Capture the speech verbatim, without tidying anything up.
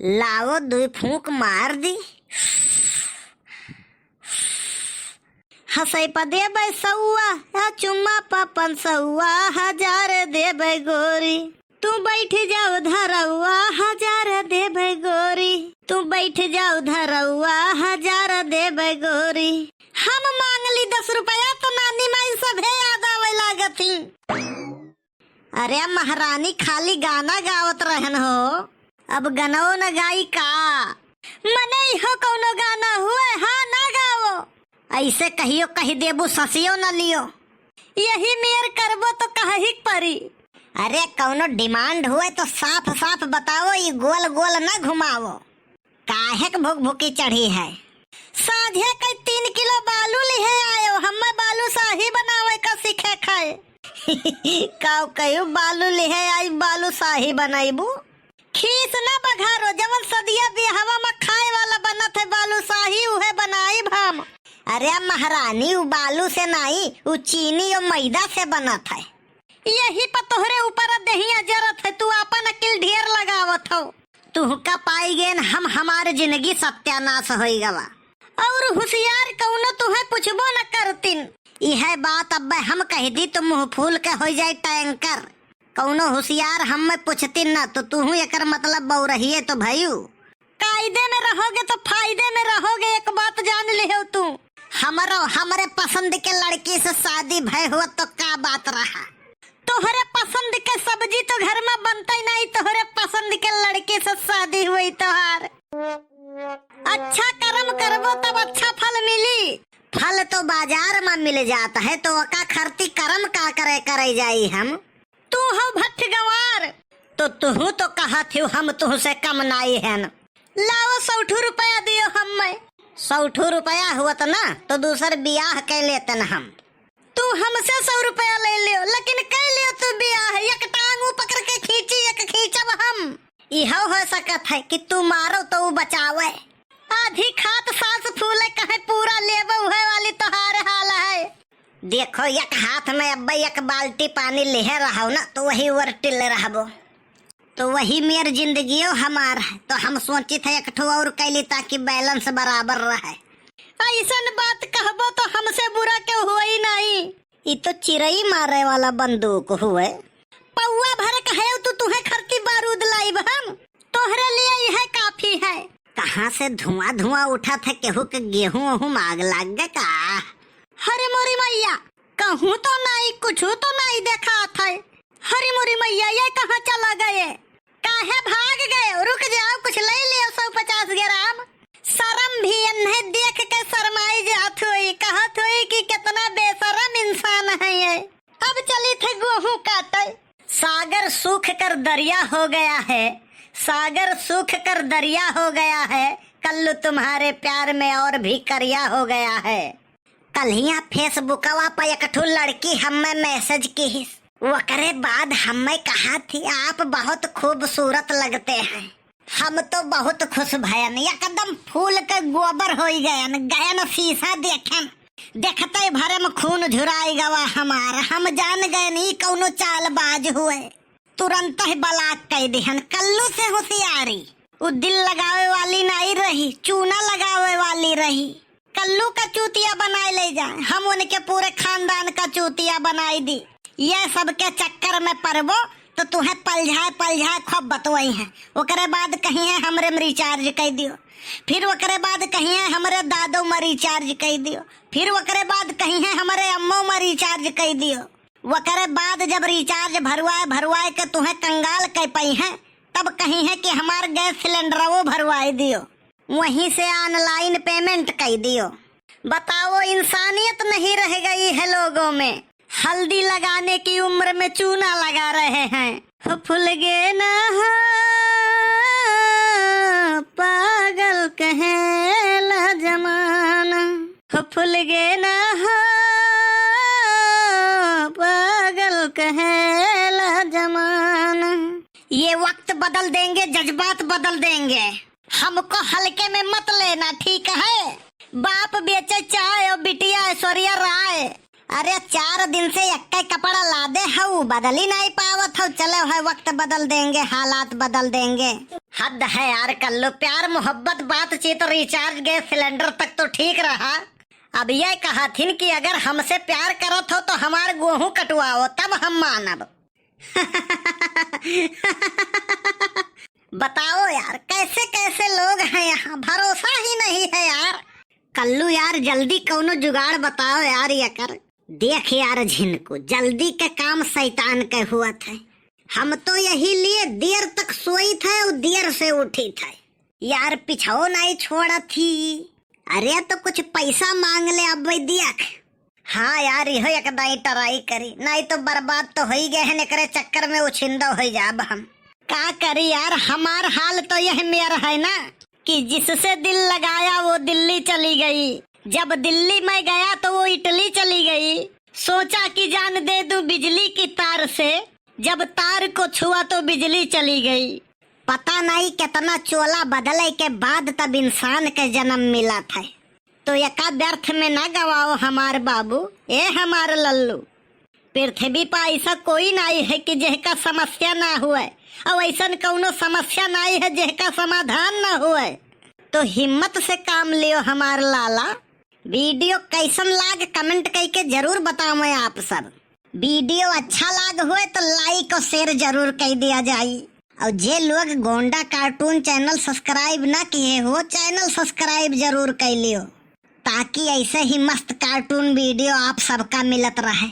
लाओ दुई फूंक मार दी। हंसै प देबै सौआ, आ चुम्मा प पनसौआ, हजार देबै गोरी। तू बैठ जाओ धरौआ, हजार देबै गोरी। तू बैठ जाओ धरौआ, हजार देबै गोरी। हम मांग ली दस रुपया तो नानी माई सभे याद आवे लागत ही। अरे महारानी खाली गाना गावत रहन हो, अब गनौ न गाई का? मने इहो कौनो गाना हुए, हाँ ना गावो। ऐसे कहियो कहि देबू ससियो न लियो। यही मेर करबो तो कहही क परी। अरे कौनो demand हुए तो साफ साफ बताओ, ई गोल गोल न घुमाओ। काहे क भुकभुकी चढ़ी है? साझे कई तीन किलो बालू लिहे आयो, हम्मे बालूशाही बनावे का सीखे खाए। काउ कहू बालू लिहे आई, बालूशाही बनैबू? खीस न बघारो, जवन सदिया बियाहवा में खाए वाला बनत है बालूशाही, उहे बनाइब हम। अरे महारानी, उ बालू से नाई, उ चीनी और मैदा से बनत है। यही प तोहरे ऊपर देहिया जरत है, तू आपन अकिल ढेर लगावत हो। तुहका पाई गेन हम, हमार जिंदगी सत्यानाश होई गवा। और हुसियार कौनो तुहे पुछबो न करतिन। इहे बात अब्बे हम कहि दी तो मुंह फूल के होइ जाए टैंकर। कौनो हुसियार हम्मे पुछतिन न तो तुहू एकर मतलब बौरहिए तो भयू। कायदे में रहोगे तो फायदे में रहोगे, एक बात जान लिहो तू। हमरो, हमरे पसंद के लड़की से शादी भय हुआ तो का बात रहा? तोहरे पसंद के सब्जी तो घर में बनतै नाई, तोहरे पसंद के लड़की से शादी हुई तोहार। अच्छा करम करबो तब अच्छा फल मिली। फल तो बाजार में मिल जात है, तो ओका खरती करम का करे, करे जाई हम? तू हो भट्ठ गंवार। तो तुहू तो कहत हो हम तुहसे कम नाई हन। लाओ सौठू रुपया दियो हम्मे। सौठू रुपया हुअत ना तो दूसर बियाह कै लेतन हम। तू हमसे सौ रुपया लै लियो, लेकिन कै लियो तू बियाह। एक टांग ऊ पकड़ के खींची, एक खींचब हम। इहो हो सकत है कि तू मारो तो ऊ बचावे। आधी खात सांस फूले, कहे पूरा लेबे, उहे वाली तोहार हाल है। देखो, एक हाथ में अब्बे एक बाल्टी पानी लिहे रहो ना, तो वही ओर टिल रहबो। तो वही मेर जिंदगियो हमार है, तो हम सोचित है एक ठो और कैली, ताकि balance बराबर रहे। ऐसन बात कहबो तो हमसे बुरा केहू होई नहीं। ई तो चिरई मारे वाला बंदूक हुए। पौआ भर कहे तू, तुहे खरती बारूद लाइब हम, तोहरे लिए यह काफी है। कहाँ से धुआं धुआं उठत है, केहू के गेहूं ओहू में आग लाग गए का? हरे मोरी मैया, कहूँ तो नाई, कुछ तो नाई देखात है। हरे मोरी मैया, ये कहाँ चला गए? काहे भाग गए? रुक जाओ, कुछ लै लियो सौ पचास ग्राम। शरम भी इन्हें देख के शरमाई जात हुई, कहत हुई कि कितना बेशरम इंसान है ये। अब चली थे गेहूं काटे। सागर सूख कर दरिया हो गया है, सागर सूख कर दरिया हो गया है, कल्लू तुम्हारे प्यार में और भी करिया हो गया है। कल्हिया Facebookवा पर एक ठो लड़की हम्मे message किहिस, ओकरे बाद हम्मे कहा थी, "आप बहुत खूबसूरत लगते हैं।" हम तो बहुत खुश भयन, एकदम फूल के गोबर होई गयन, गयन शीशा देखन, देखते भरे में खून झुराई गवा हमार। हम जान गयन ई कौनो चालबाज हुए, तुरंत ही block कई दिहन। कल्लू से होशियारी, उ दिल लगावे वाली नाई रही, चूना लगावे वाली रही। कल्लू का चूतिया बनाए ले जाए, हम उनके पूरे खानदान का चूतिया बनाई दी। ये सबके चक्कर में पड़बो तो तुहे पलझाए पलझाए खूब बतवई है। ओकरे बाद कही है हमरे में recharge कई दियो, फिर ओकरे बाद कही है हमरे दादो में recharge कई दियो, फिर ओकरे बाद कही है हमरे अम्मो में recharge कई दियो। ओकरे बाद जब recharge भरवाए भरवाए के तुहे कंगाल कई पई है, तब कही है कि हमार gas cylinderओ भरवाए दियो। वहीं से online payment कई दियो। बताओ, इंसानियत नहीं रह गई है लोगों में। हल्दी लगाने की उम्र में चूना लगा रहे हैं। हो फुल गे ना हो, पागल कहेला जमाना। हो फुल गे ना हो, पागल कहेला जमाना। ये वक्त बदल देंगे, जज्बात बदल देंगे। हमको हल्के में मत लेना, ठीक है? बाप बेचे चाय और बिटिया ऐश्वर्या राय। अरे, चार दिन से एक्के कपड़ा लादे हऊ, बदली नाहीं पावत हऊ। चलो है, वक्त बदल देंगे, हालात बदल देंगे। हद है यार कल्लू, प्यार मोहब्बत बातचीत और recharge gas cylinder तक तो ठीक रहा। अब ये कहथिन कि अगर हमसे प्यार करत हो तो हमार गोहूं कटवाओ, तब हम मानब। बताओ यार, कैसे कैसे लोग हैं यहाँ, भरोसा ही नहीं है यार। कल्लू यार, जल्दी कौनो जुगाड़ बताओ यार एकर। देख यार झिनको, जल्दी के काम शैतान के हुअत है। हम तो यही लिए देर तक सोइत है और देर से उठित है। यार पिछवो नाहीं छोड़त ही। अरे तो कुछ पैसा मांग ले अब देख। हाँ यार, इहो एक दाई try करी, नाहीं तो बर्बाद तो होई गए हैं, एकरे चक्कर में उछिंदा होई जाब हम। का करी यार, हमार हाल तो यह मेर है ना कि जिससे दिल लगाया वो दिल्ली चली गई, जब दिल्ली मैं गया तो वो इटली चली गई। सोचा कि जान दे दूं बिजली की तार से, जब तार को छुआ तो बिजली चली गई। पता नाहीं कितना चोला बदले के बाद तब इंसान के जन्म मिलत है। तो एका व्यर्थ में ना गवाओ हमार बाबू, ए हमार लल्लू। पृथ्वी पर ऐसा कोई नाहीं है कि जेहका समस्या ना हुए, और ऐसन कौनो समस्या नाहीं है जेहका समाधान ना हुए। तो हिम्मत से काम लियो हमार लाला। Video कैसन लाग comment कइके जरूर बतावें आप सब। Video अच्छा लाग हुए तो like और share जरूर कइ दिया जाई। और जे लोग गोंडा cartoon channel subscribe ना किए हो, channel subscribe जरूर कइ लियो, ताकि ऐसे ही मस्त cartoon video आप सबका मिलत रहे।